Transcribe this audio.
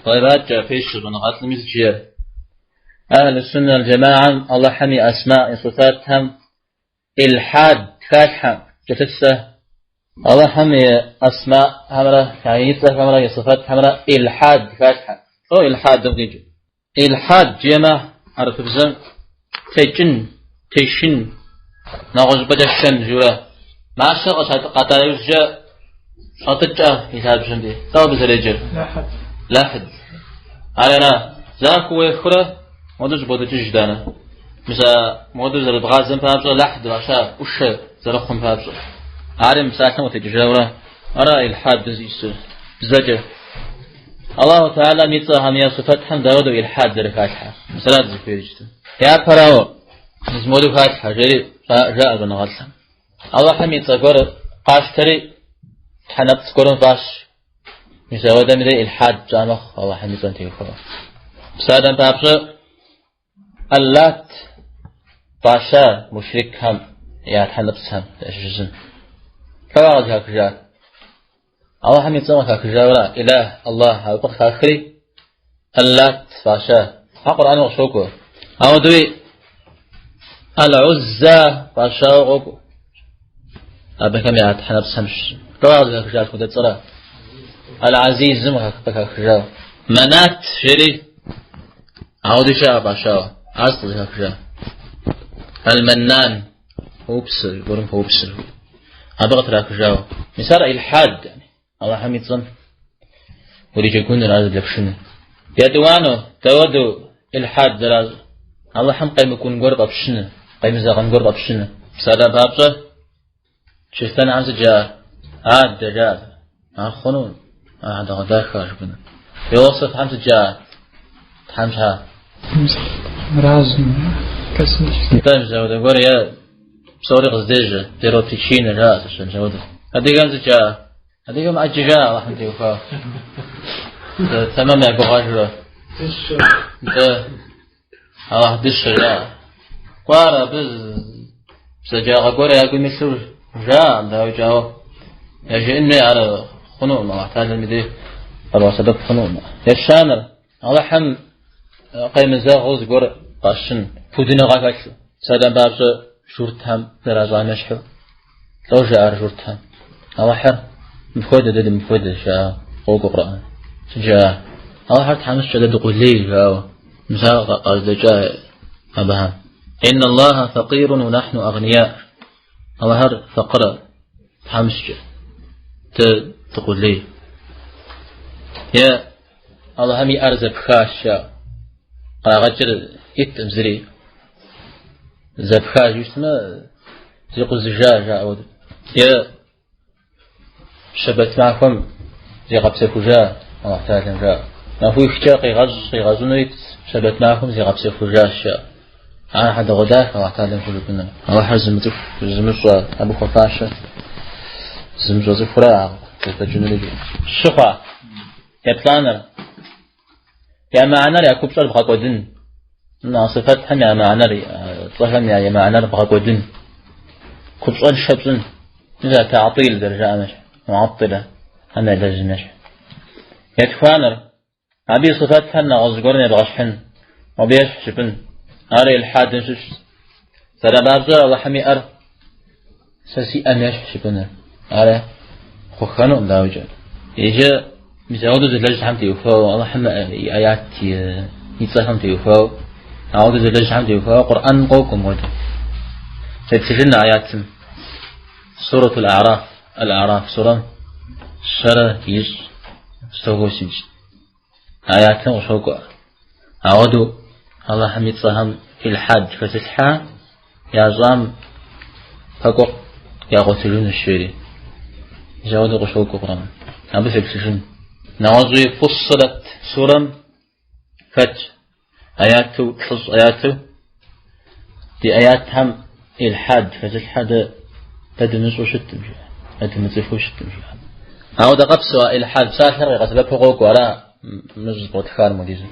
Тӏайбаткӏэ пещэ щӏэныгъэлӏым сыт жиӏэр. أهل السنة والجماعة Алыхьым и أسماء и сыфатхэм илхьад халъхьэ кӏэлъыпсэ. Алыхьым и асмаӏхэмрэ, и цӏэхэмрэ и сыфатхэмрэ илхьад халъхьэ. Лӏо илхьадым къикӏыр? Илхьад жиӏэмэ хьэрыпыбзэм текӏын, тешын, нэгъуэщӏыпӏэкӏэ шэн жиӏэурэ. Мащэ къатӏа иужькӏэ щӏатӏыкӏэ и лъабжьэм дей. Дауэ абы зэреджэр? Лэхьд. Лэхьд. Ар ара? Захуэу уехурэ, модэу щӏыботӏыкӏыж данэ. Мис а модэу зэрыбгъазэм папщӏэ лэхьд фӏаща, ӏушэ зэрыхъум папщӏэ. Ари мы псалъэм къытекӏыжауэрэ, ара илхьад зиӏысыр бзэкӏэ. Аллаху Теалэм и цӏэхэм е сыфэтхэм дауэдэу илхьад зэрыхалъхьэр? Мис арат зыхуейр иджыпсту. Япэрауэ, мис модэу халъхьэ, жери жаӏэ щӏэныгъэлӏхэм. Аллахьым и цӏэ гуэр къащтэри, тхьэнэпцӏ гуэрым фӏащ. Мис ауэдэм дей илхьад пщӏа мэхъу Аллахьым и цӏэм теухуауэ. Псалъэм папщӏэ, Аллат фӏаща мушрикхэм я тхьэнэпцӏхэм ящыщ зым. Лӏо къызыхахыжар? Аллахьым и цӏэм къыхахыжауэра? Илах, Аллах, абы къыхахри, Аллат фӏаща. Ар Къурӏэным къыщокӏуэ. Ауэдэуи Аль-Узза фӏащауэ къокӏуэ. Абыхэм я тхьэнэпцӏхэм щыщ. Лӏо къызыхахыжа апхуэдэ цӏэрэ? Аль-Азизым къыхахыжауэ. Манат жери ауэдэу щыӏэ фӏащауэ. Ар сыт къызыхахыжа? Аль-Маннан хуэупсэ, зыгуэрым хуэупсэ. Абы къытрахыжауэ. Мис ар илхьад, Аллахьым и цӏэм уриджэгуныр, ар зэблэпшыныр. Етӏуанэу, дауэдэу илхьад зэращӏ? Аллахьым къемыкӏун гуэр фӏэпщыныр, къемызэгъын гуэр фӏэпщыныр. Псалъэм папщӏэ, чристэнхэм сыт жаӏэр? Адэ жаӏэр. Ар хъуну, ар хьэдэгъуэдахэ жыпӏэну. Философхэм сыт жаӏэр? Тхьэм щхьа? Разум, космический. Нтӏэ, мис ауэдэ гуэр е псори къыздежьэ, первопричина жаӏэ сыщ, мис ауэдэ. Адыгэм сыт жаӏэр? Адыгэм ӏэджэ жаӏэ Аллахьым теухуауэ. Тэмэм я гугъэжурэ. Дыщэ. Нтӏэ, Аллахь дыщэ жаӏэ. Кӏуар абы бзаджагъэ гуэр я гум илъу жаӏэ, дауикӏ, ауэ яжеӏэнми ар хъунукъым, Аллахь Тэхьэлэм и дей къэбгъэсэбэп хъунукъым. Ещанэр, Аллахьым къемызэгъыу зыгуэр фӏэщын, пудыныгъэ хэлъу. Псалъэм папщӏэ, журтхэм зэращӏам ещхьу. Лӏо жаӏэр журтхэм. Аллахьыр мыпхуэдэ дэ дымыпхуэдэ жаӏэ къокӏуэ Къурӏэн. Сыт жаӏэр? Аллахьыр тхьэмыщкӏэ дэ дыкъулей жаӏэу. Мис ар къаздэкӏа абыхэм. Инна Аллаха факъирун уа нахну агния. Аллахьыр факъырэ тхьэмыщкӏэ дэ дыкъулей. Е Аллахьым и ӏэр зэпхащ жаӏэу. Кърагъэкӏыр иткъым зыри. Зэпха жиӏэу щытмэ, зикъузыжа жаӏэу. Е щэбэт махуэм зигъэпсэхужа Аллахь Тэхьэлэм жаӏэу. Махуихкӏэ къигъэщӏ къигъэщӏыну ит щэбэт махуэм зигъэпсэхужащ жаӏэу. Ар хьэдэгъуэдахэ Аллахь Тэхьэлэм хужыпӏэну. Аллахьыр зымыцӏыху, зымыщӏэ, абы хуэфащэ зымыщӏэ цӏыхура зэфӏэкӏынури. Щы хъуа? Еплӏанэр. Я мыхьэнэр я купщӏэр бгъэкӏуэдын. А сыфэтхэм я мыхьэнэр, цӏэхэм я мыхьэнэр бгъэкӏуэдын. Купщӏэншэ пщӏын. Мис а таатил зэрыжаӏэм ещхь, муаттилэ, ӏэм ялэжьым ещхь. Етхуанэр. Абы и сыфэтхэр нэгъуэщӏ гуэрым ебгъэщхьын, абы ещхь жыпӏын. Ар илхьадым щыщщ. Псалъэм папщӏэ Алыхьым и ӏэр сэ си ӏэм ещхь жыпӏэныр. Ар хъуххэнукъым, дауикӏэ. Иджы мис ауэдэу зылэжьхэм теухуауэ, Алыхьым и аят и цӏэхэм теухуауэ, ауэдэу зылэжьхэм теухуауэ Къурӏэн къокӏуэ мыуэдэу. Феплъыжын аятым. Сурат Аль-Араф, Аль-Араф сурэм щэрэ ищӏ, 180. Аятым къыщокӏуэ. Ауэдэу Аллахьым и цӏэхэм илхьад хэзылъхьа ящӏам пэкӏуэ ягъуэтыжынущ жери. Мис ауэдэу къыщокӏуэ Къурӏэным. Абы феплъыжын. Нэгъуэщӏуи Фуссилэт сурэм хэтщ аяту, плӏыщӏ аяту. Ди аятхэм илхьад хэзылъхьэ дэ дэ дымыщӏэу щытым, жиӏэ. Дэ дымыцӏыхуу щытым, жиӏэ. Ауэ дэ къэпсэу а илхьад псалъэр къигъэсэбэпу къокӏуэ, ара мы щӏызбгъуэтхар модизу.